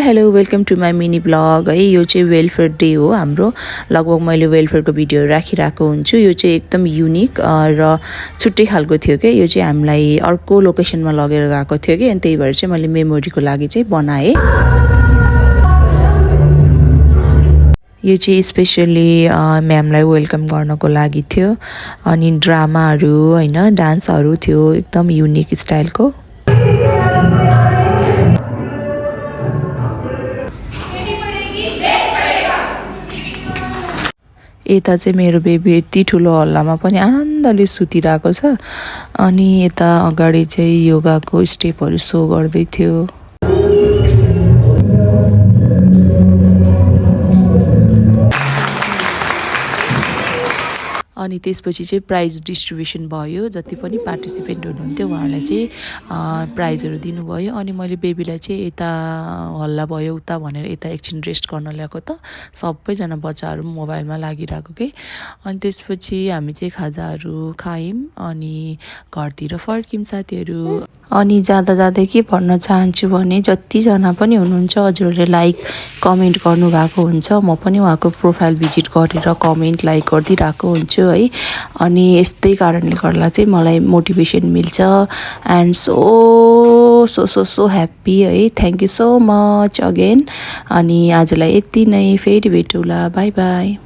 Hello welcome to my mini blog है। यो चाहिँ वेलफेयर डे हो हाम्रो। लगभग मैले वेलफेयरको भिडियो राखिरहेको हुन्छु। यो चाहिँ एकदम युनिक र छुट्टै खालको थियो क्या। यो चाहिँ हामीलाई अर्को लोकेसनमा लगेर गएको थियो कि, अनि त्यही भएर चाहिँ मैले मेमोरीको लागि चाहिँ बनाएँ। यो चाहिँ स्पेसली म्यामलाई वेलकम गर्नको लागि थियो। अनि ड्रामाहरू होइन, डान्सहरू थियो एकदम युनिक स्टाइलको। यता चाहिँ मेरो बेबी यति ठुलो हल्लामा पनि आनन्दले सुतिरहेको छ। अनि यता अगाडि चाहिँ योगाको स्टेपहरू सो गर्दै थियो। अनि त्यसपछि चाहिँ प्राइज डिस्ट्रिब्युसन भयो। जति पनि पार्टिसिपेन्ट हुनुहुन्थ्यो उहाँहरूलाई चाहिँ प्राइजहरू दिनुभयो। अनि मैले बेबीलाई चाहिँ यता हल्ला भयो उता भनेर यता एकछिन रेस्ट गर्न ल्याएको त सबैजना बच्चाहरू मोबाइलमा लागिरहेको के। अनि त्यसपछि हामी चाहिँ खाजाहरू खायौँ अनि घरतिर फर्क्यौँ साथीहरू। अनि जाँदा जाँदै के भन्न चाहन्छु भने जतिजना पनि हुनुहुन्छ हजुरहरूले लाइक कमेन्ट गर्नुभएको हुन्छ, म पनि उहाँको प्रोफाइल भिजिट गरेर कमेन्ट लाइक गरिदिरहेको हुन्छु है। अनि यस्तै कारणले गर्दा चाहिँ मलाई मोटिभेसन मिल्छ। And so so so so happy है। Thank you so much again. अनि आजलाई यति नै, फेरि भेटौँला, बाई बाई।